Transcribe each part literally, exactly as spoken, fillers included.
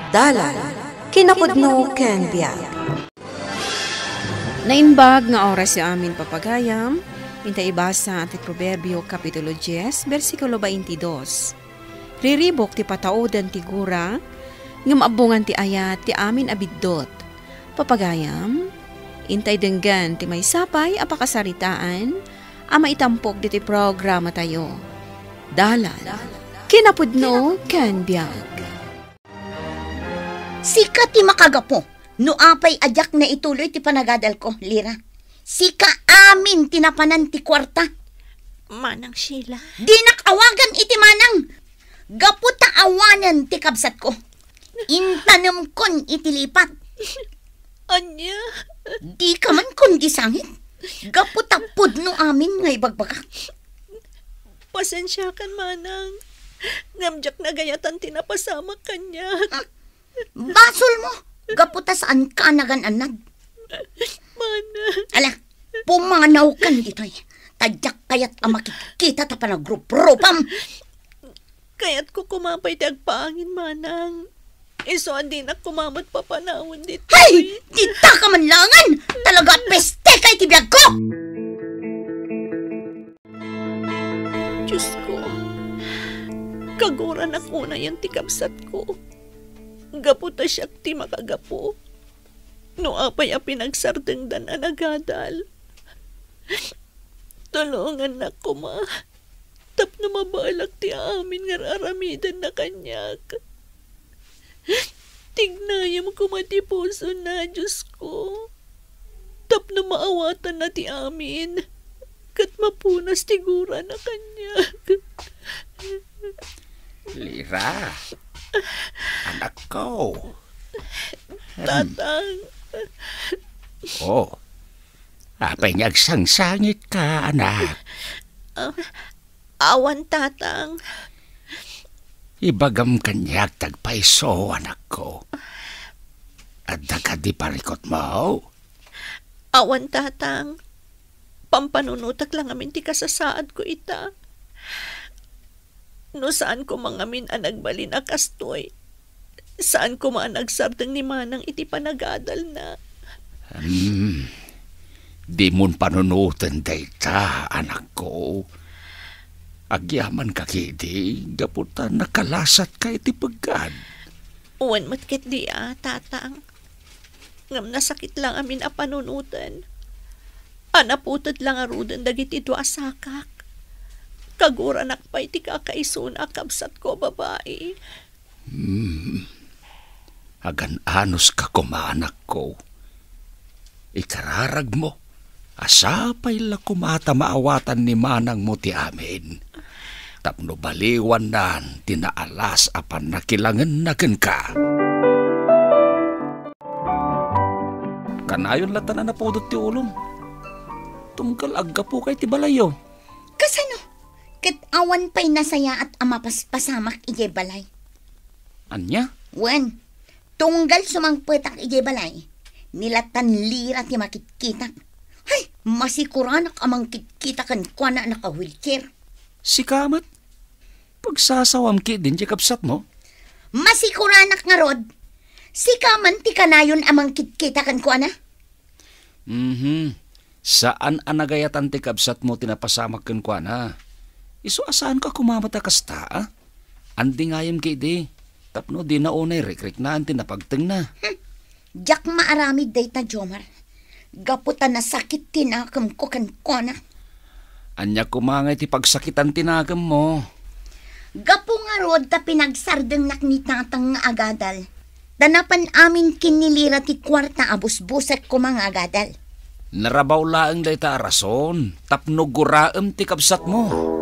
Dalan, kinapudno ken biag. Naimbag nga oras ti amin, papagayam. Inta ibasa ti Proverbio, Kapitulo dies, bersikulo baintidos. Riribuk ti patauden ti gura, ngem abbongan ti ayat ti amin a biddut. Papagayam, intay denggen ti maysa pay a pakasaritaan a maitampok ditoy programatayo. Dalan, kinapudno ken biag. Sika ti makagapu no apay a diak naituloy ti panagadalko, Lira. Sika amin ti napanan ti kuarta. Manang Sheila. Dinak awagan iti manang. Gapu ta awanen ti kabsatko. Intanemkon iti lipat. Ania? Dika man kundi sangit. Gapu ta pudno amin nga ibagbagak. Pasensiakan, manang. Ngem diak nagayatan ti napasamak kaniak. Ah, basolmo, gapu ta saanka a nagan-annad. Manang. Ala, pumanawkan ditoy. Ta diak kayat a makikita ta panagruprupam. Kayatko koma pay ti agpaangin, manang. Isu a dinak koma met papanawen ditoy. Hay! Dita ka man langan! Talaga a peste ka iti biagko! Diosko, kaguranak unayen ti kabsatko. Gapu ta siak ti makagapu no apay a pinagsardengdan a nagadal. Tulongannak koma tapno mabaelak ti amin nga ar-aramidenna kaniak. Tignayem koma ti pusona, Diosko, tapno maawatanna ti amin ket mapunas ti gurana kaniak. Lira, anakko. Em. Tatang. Oh, apay nga agsangsangitka, anak? Ah, awan, Tatang. Ibagam kaniak ti agpayso, anakko. Adda kadi parikutmo? Awan, Tatang. Pampanunotek la ngamin ti kasasaadko ita. No saan koma ngamin a nagbalin a kastoy, saan koma a nagsardeng ni manang iti panagadalna. Hmm. Dimon panunoten dayta, anakko. Agyamanka ketdi gapu ta nakalasatka iti peggad. Wen met ketdi a, Tatang. Ngem nasakit la ngamin a panunoten. A naputed la ngaruden dagiti dua a sakak. Kaguranak pay ti kakaisuna a kabsatko a babai. Hmm. Agan-anuska koma, anakko. Ikararagmo a sapay la koma ta maawatan ni manangmo ti amin, tapno baliwannan ti naalas a pannakilangenna kenka. Kanayon latta a napudot ti ulom. Tunggal aggapuka iti balayyo. Kasano? Ket awan pay nasayaat a mapaspasamak idiay balay. Ania? Wen, tunggal sumangpetak idiay balay, ni latta ni Lira ti makitkitak. Hay, masikuranak a mangkitkita kenkuana a naka-wheelchair. Sika met? Pagsasawam ketdin ti kabsatmo? Masikuranak ngarud, sika man ti kanayon a mangkitkita kenkuana? Mhm. Saan a nagayatan ti kabsatmo ti napasamak kenkuana. Isu a saanka koma met a kasta, a? Andingayem ketdi, tapno dina unay rikriknaan ti napagtengna. Hmm. Diak maaramid dayta, Jomar. Gapu ta nasakit ti nakemko kenkuana. Ania koma ngay ti pagsakitan ti nakemmo? Gapu ngarud ta pinagsardengnak ni Tatang nga agadal. Ta napan amin ken ni Lira ti kuarta a busbusek koma nga agadal. Narabaw laeng dayta a rason tapno guraem ti kabsatmo.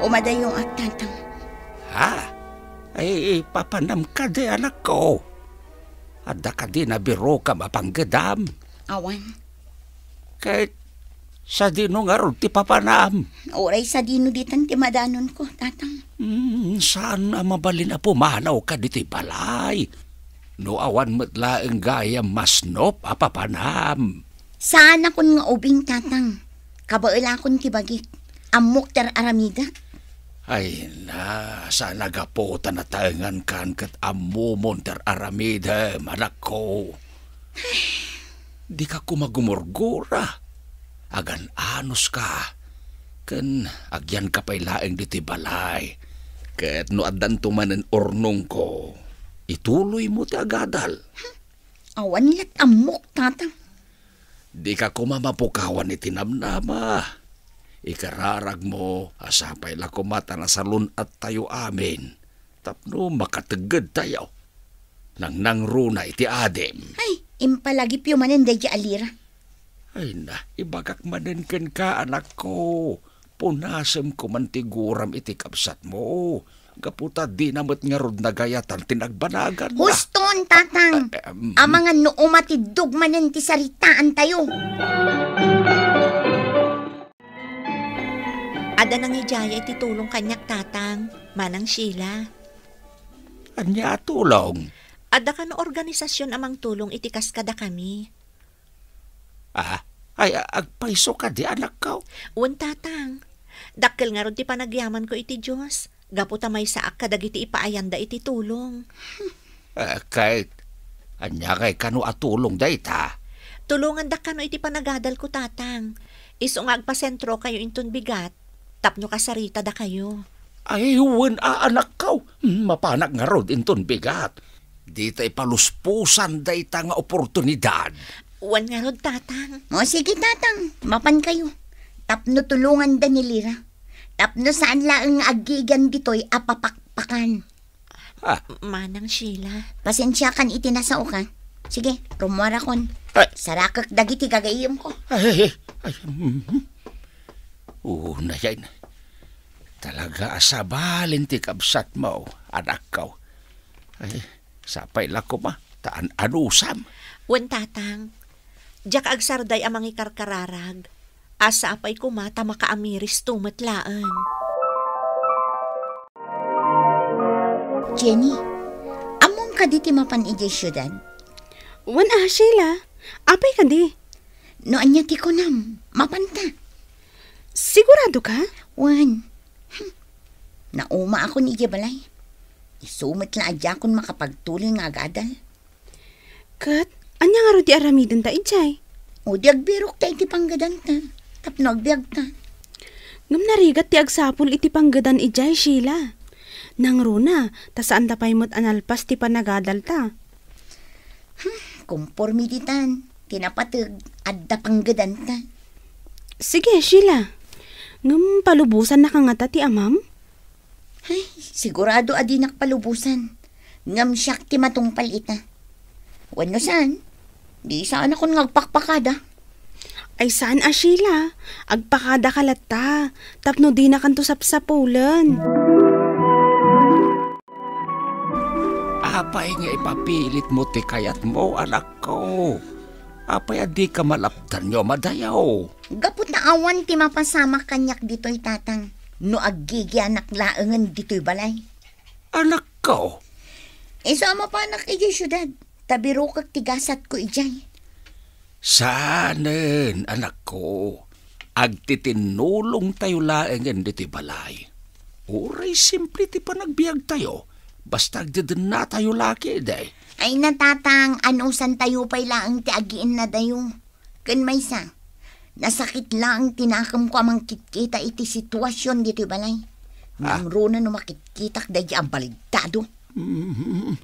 Umadayoak, Tatang. Ha? Ay, ipapanam kadi, anakko? Adda kadi nabirokam a panggedam? Awan. Ket sadino ngarud ti papanam? Uray sadino ditan ti madanonko, Tatang. Hmm, saan a mabalin a pumanawka ditoy balay? No awan met laeng gayam masnop a papanam. Saanakon nga ubing, Tatang. Kabaelakon ti bagik. Ammok ti ar-aramidak. Ay na, saan a gapu ta natengngankan ket ammomon ti ar-aramidem, anakko. Dika koma gumurgura. Agan-anuska, ken agyanka pay laeng ditoy balay. Ket no addanto manen urnongko, ituloymo ti agadal. Awan lat ammok, Tatang. Dika koma mapukawan iti namnama. Ikararagmo a sapay la koma ta nasalun-attayo amin tapno makateggedtayo. Nangnangruna iti adim. Ay, impalagipyo manen daydi a lira. Ay na, ibagak manen kenka, anakko. Punasem koman ti guram iti kabsatmo, gapu ta dina met ngarud nagayatan ti nagbanaganna. Huston, Tatang. Ah, ah, mm. Amangan no umatiddog manen ti saritaantayo. Adda nangidiaya iti tulong kaniak, Tatang, Manang Sheila. Ania a tulong? Adda kano organisasyon a mangtulong iti kas kadakami. Ah, ay, a-, agpayso kadi, anakko? Wen, Tatang. Dakkel ngarud ti panagyamanko iti Dios, gapu ta maysaak kadagiti ipaayanda iti tulong. Ah, ket ania ngay kano a tulong dayta? Tulongandak kano iti panagadalko, Tatang. Isu nga agpasentrokayo inton bigat, tapno kasaritadakayo. Ay, wen a, anakko. Mapanak ngarud inton bigat. Dita ipaluspusan dayta nga oportunidad. Wen ngarud, Tatang. O, sige, Tatang. Mapankayo. Tapno tulonganda ni Lira. Tapno saan laeng nga aggigian ditoy a papakpakan. Ah. Manang Sheila. Pasensiakan iti nasaok, ha? Sige, rummuarakon. Ay. Sarakek dagiti gagayyemko. Ay, ay, ay, mhm. Unay, ay, talaga a sabali ti kabsatmo, anakko. Ay, sapay la koma, ta an-anusam. Wen, Tatang. Diak agsarday a mangikarkararag. A sapay koma ta makaamiristo met laeng. Jenny, ammom kadi ti mapan idiay siudad? Wen a, Sheila. Apay kadi? No ania ti kunam, mapanta. Sigurado ka? Wen. Hmm. Naumaakon idiay balay. Isu met la a diakon makapagtuloy nga agadal. Ket, ania ngarud ti aramidenta idiay? O di agbirokta iti panggedanta, tapno agbiagta. Ngem narigat ti agsapul iti panggedan idiay, Sheila. Nangruna, ta saanta pay met a nalpas ti panagadalta. Hmm, kumporme ditan, ti napateg, adda panggedanta. Sige, Sheila. Ngem palubosannaka ngata ti amam? Ay, sigurado a dinak palubosan. Ngem siak ti matungpal ita. Wenno saan, di saanakon nga agpakpakada. Ay saan a, Sheila, agpakadaka latta, tapno dinakanto sapsapulen. Apay nga ipapilitmo ti kayatmo, anakko? Apay a dika malapdan nga umadayo? Gapu ta awan ti mapasamak kaniak ditoy, Tatang, no aggigianak laengen ditoy balay. Anakko! Isu a mapanak idiay siudad, ta birokek ti gasatko idiay. Saanen, anakko. Agtitinnulongtayo laengen ditoy balay. Uray simple ti panagbiagtayo, basta agdedennatayo la ketdi. Ay na, Tatang, anusantayo pay laeng ti agiinnadayo. Ken maysa, nasakit laeng ti nakemko a mangkitkita iti situasion ditoy balay. Ah. Nangruna no makitkitak daydi a baligtado. Mm.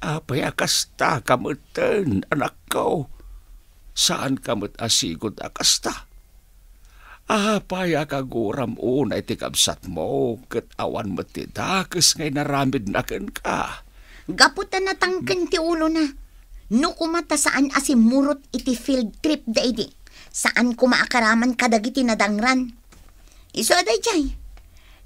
Apay a kasta ka metten, anakko? Saanka met a sigud a kasta? Apay a kaguram unay ti kabsatmo ket awan met ti dakes nga inaramidna kenka? Gapu ta natangken ti ulona. No koma ta saan a simmurot iti field trip daydi, saan koma a karaman kadagiti nadangran. Isu a daydiay,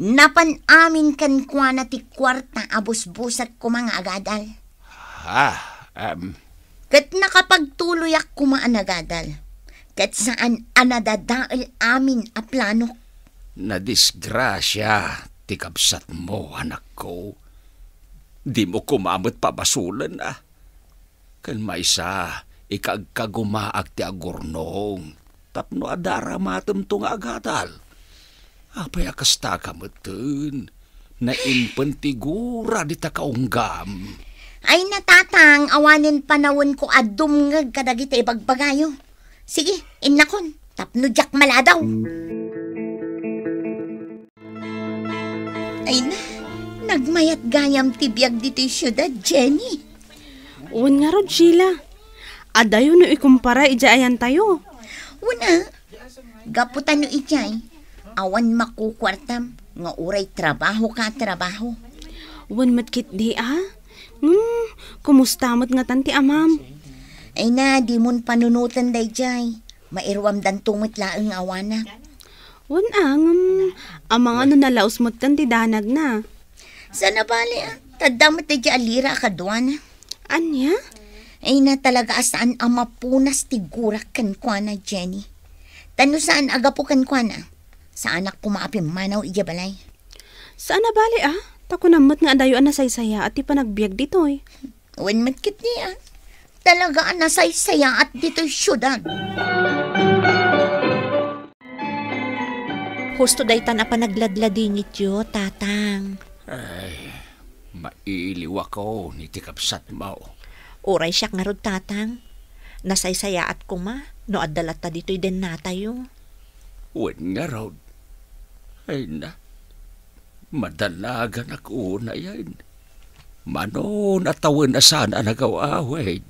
napan amin kenkuana ti kuarta a busbusek koma nga agadal. Ah, em. Ket nakapagtuloyak koma a nagadal, ket saan a nadadael amin a planok. Nadisgrasia ti kabsatmo, anakko. Dimo koma met pabasolen, a. Ken maysa, ikagkagumaak ti agurnong tapno adda aramatemto nga agadal. Apay a kasta ka metten? Naimpen ti gura dita kaunggam. Ay na, Tatang, awanen panawenko a dumngeg kadagiti ibagbagayo. Sige, innakon, tapno diak maladaw. Ay na, nagmayat gayam ti biag ditoy siudad, Jenny. Wen ngarud, Sheila. Adayo no ikumpara idiay ayantayo. Wen a, gapu ta no idiay, awan makukuartam nga uray trabaho ka, trabaho. Wen met ketdi a. Hmm, kumusta met ngatan ti amam? Ay na, dimon panunoten daydiay. Mairuamdanto met laeng nga awanak. Wen a, ngem, amangan no nalaus met ken ti danagna. Saan a bali a, ta adda met daydiay a lira a kaduana. Ania? Ay na, talaga a saan a mapunas ti gurak kenkuana, Jenny. Ta no saan a gapu kenkuana, saanak koma a pimmanaw idiay balay. Saan a bali a, ta kunam met nga adayo a nasaysayaat ti panagbiag ditoy. Wen met ketdi a, talaga a nasaysayaat ditoy siudad. Husto daytan a panagladladingityo, Tatang. Ay, mailiwakon iti kabsatmo. Uray siak ngarud, Tatang. Nasaysayaat koma no adda latta ditoy dennatayo. Wen ngarud. Ay na, madalaganak unayen. Mano a tawen a saan a nagaw-awid.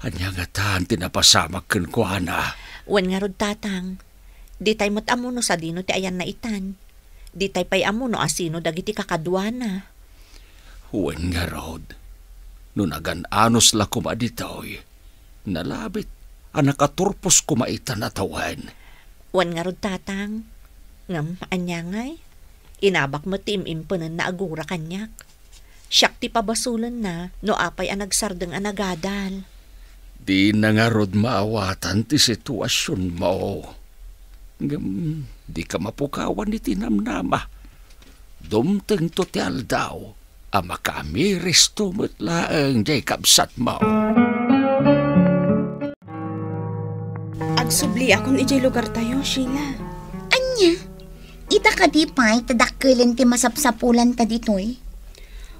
Ania ngatan ti napasamak kenkuana? Wen ngarud, Tatang. Ditay met ammo no sadino ti ayanna itan. Ditay pay ammo no asino dagiti kakaduana. Wen ngarud, no nagan-anos la koma ditoy, nalabit a nakaturpos koma itan a tawen. Wen ngarud, Tatang, ngem ania ngay? Inabak met ti im-impenenna a gura kaniak. Siak ti pabasolenna no apay a nagsardeng a nagadal. Dina ngarud maawatan ti situasionmo. Ngem dika mapukawan iti namnama. Dumtengto ti aldaw a makaamiristo met laeng diay kabsatmo. Agsubliakon idiay lugartayo, Sheila. Ania? Ita kadi pay ta dakkelen ti masapsapulanta ditoy?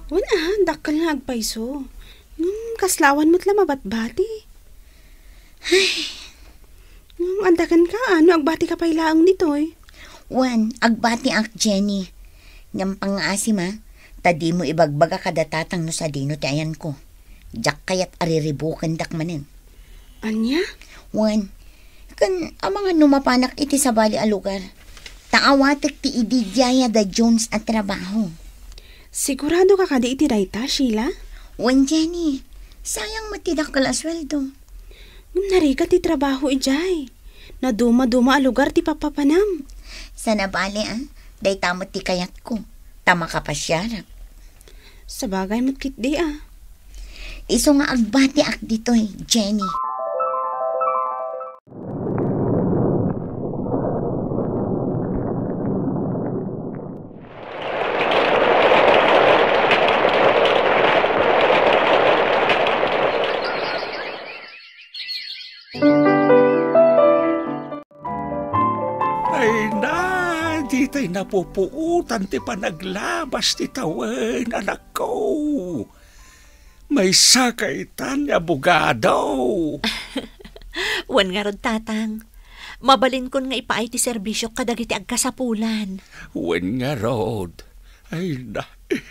Wen a, dakkel nga agpayso. Ngem kasla awan met la mabatbati. Ay. Ngem adda kenka, a, no agbatika pay laeng ditoy? Wen, agbatiak, Jenny. Ngem pangngaasim a, ta dimo ibagbaga kada Tatang no sadino ti ayanko. Diak kayat a riribukendak manen. Ania? Wen, ken amangan no mapanak iti sabali a lugar. Ta awatek ti idi diay a da Jones a trabaho. Siguradoka kadi iti dayta, Sheila? Wen, Jenny. Sayang met ti dakkel a sueldo. Ngem narigat ti trabaho idiay. Nadumaduma a lugar ti papapanam. Saan a bali, a. Dayta met ti kayatko. Ta makapasiarak. Sabagay met ketdi, a. Isu nga agbatiak ditoy, Jenny. Ay na, ditay napupuotan ti panaglabas ti tawen, anakko. Maysaka itan nga abogado. Wen ngarud, Tatang. Mabalinkon nga ipaay ti serbisiok kadagiti agkasapulan. Wen ngarud. Ay na,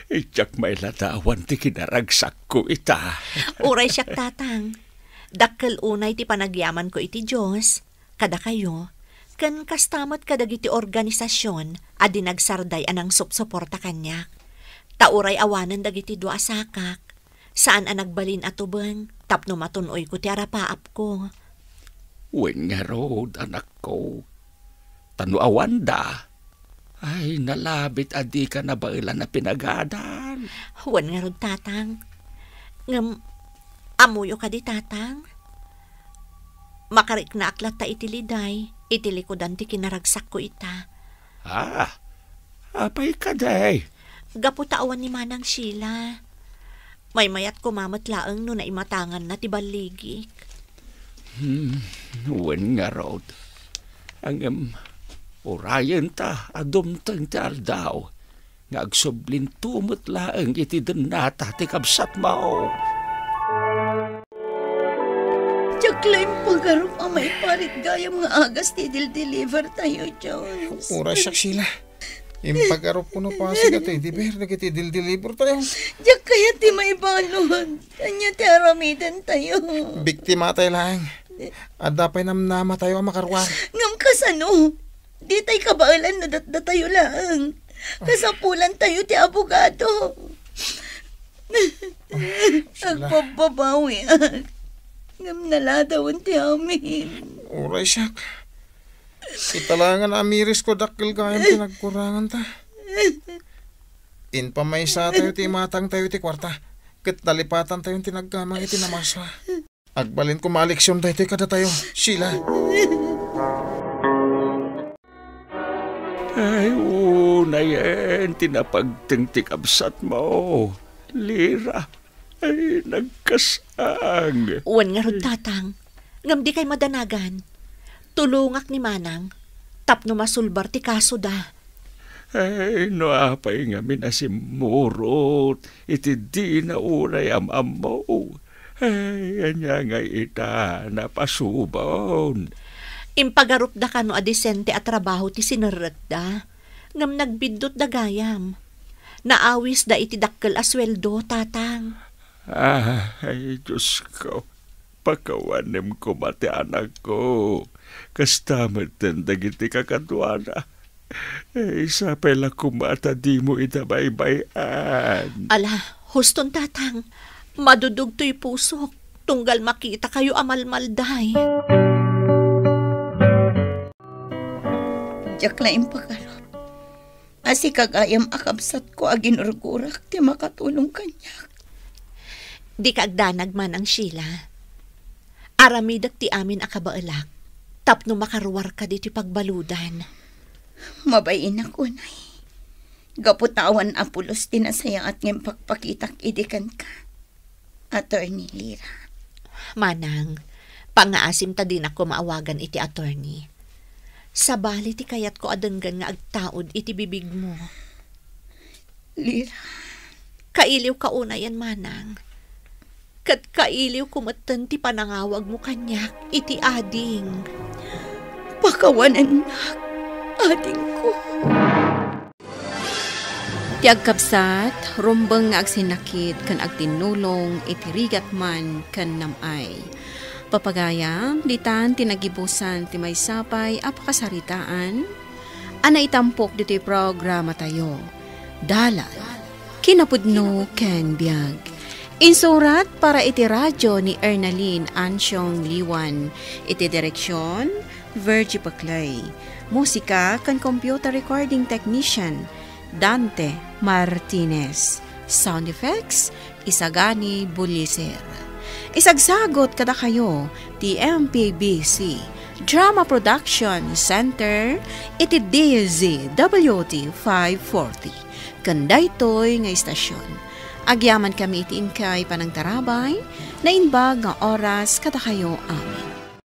diak mailadawan ti kinaragsakko ita. Uray siak, Tatang. Dakkel unay ti panagyamanko iti Dios, kadakayo, ken kasta met kadagiti organisasion a di nagsarday a nangsupsuporta kaniak. Ta uray awanen dagiti dua a sakak, saan a nagbalin a tubeng tapno matun-oyko ti arapaapko. Wen ngarud, anakko, ta no awanda, ay, nalabit a dika nabaelan a pinagadal. Wen ngarud, Tatang. Ngem, ammoyo kadi, Tatang? Makariknaak latta iti liday, iti likudan ti kinaragsakko ita. Ah, apay kadi? Gapu ta awan ni Manang Sheila. Maymayat koma met laeng no naimatanganna ti balligik. Hmm, wen ngarud. Ngem, Urayenta a dumteng ti aldaw nga agsublinto met laeng iti dennata ti kabsatmo. Diak la impagarup a maiparit gayam nga agas ti dildiliber tayo, Jones. Uray siak, Sheila. Impagarup ko no pasig a ti deber dagiti dildiliber tayo. Diak kayat ti maibalud. Ania ti aramiden tayo? Biktima tayo laeng. Adda pay namnama tayo a makaruar. Ngem kasano? Ditay kabaelan no datdatayo laeng. Kasapulan tayo ti abogado. Sheila. Agpabbabawiak. Ngem naladawen ti amin. Uray siak. Ita laengen a miris ko dakkel gayam ti nagkuranganta. Impamaysa tayo ti imatang tayo ti kuarta. Ket nalipatan tayo ti naggamang iti namaswa. Agbalin ko maleksion daytoy kadatayo, Sheila. Ay, unayen ti napagteng ti kabsatmo, Lira. Ay, nagkasang. Wen ngarud, Tatang. Ngem dikay madanagan. Tulongak ni Manang tapno masulbar ti kasoda. Ay, no apay ngamin a simmurot iti dina unay am-ammo. Ay, ania ngay ita napasubon? Impagarupda kano a disente a trabaho ti sinerrekda, ngem nagbiddutda gayam. Naawisda iti dakkel a sueldo, Tatang. Ay, Diosko, pakawanem koma ti anakko. Kasta metten dagiti kakaduana. Ay, sapay la koma ta dimo ida baybay-an. Ala, huston, Tatang. Madudugtoy pusok, tunggal makitakayo a malmalday. Diak la impagarup a sika gayam a kabsatko a ginurgurak ti makatulong kaniak. Dika agdanag, Manang Sheila. Aramidek ti amin a kabaelak tapno makaruarka ditoy pagbaludan. Mabain a kunay. Gapu ta awan a pulos ti nasayaat nga impakpakitak idi kenka, Attorney Lira. Manang, pangngaasim ta dinak koma awagan iti attorney. Sabali ti kayatko a denggen nga agtaud iti bibigmo. Lira. Kailiwka unayen, Manang. Ket kailiwko metten ti panangawagmo kaniak iti ading. Pakawanennak, adingko. Ti agkabsat, rumbeng nga agsinnakit ken agtinnulong iti rigat man ken nam-ay. Papagayam, ditan ti nagibusan ti maysa pay a pakasaritaan a naitampok ditoy programatayo, Dalan, Kinapudno ken Biag. Insurat para iti radio ni Ernalyn Ansiong Liwan. Iti direksyon, Virgie Paclay. Musika ken computer recording technician, Dante Martinez. Sound effects, Isagani Buliser. Isagsagut kadakayo ti M P B C Drama Production Center iti D Z W T five forty. Ken daytoy nga istasyon, agyamankami iti inkay panangtarabay, naimbag nga oras kadakayo amin.